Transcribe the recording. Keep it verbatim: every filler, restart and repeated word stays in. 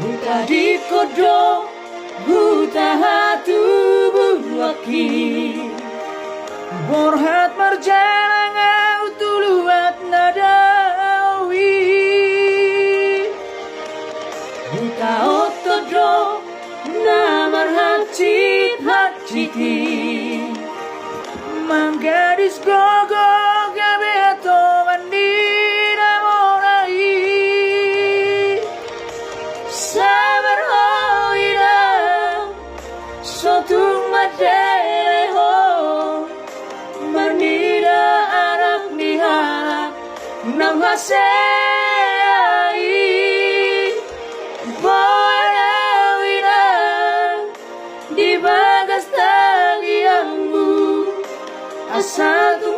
Hutadingkon do huta hatubuanki, borhat marjalang ahu tu luat na dao i. Hutaoto do na marhansit hansit i, manggadis gogo gabe atoman ni na mora i. Sabar ho inang, so tung mandele ho, marnida anak ni halak naung hasea i. Boan ahu inang di bagas tangiangmu, asa tu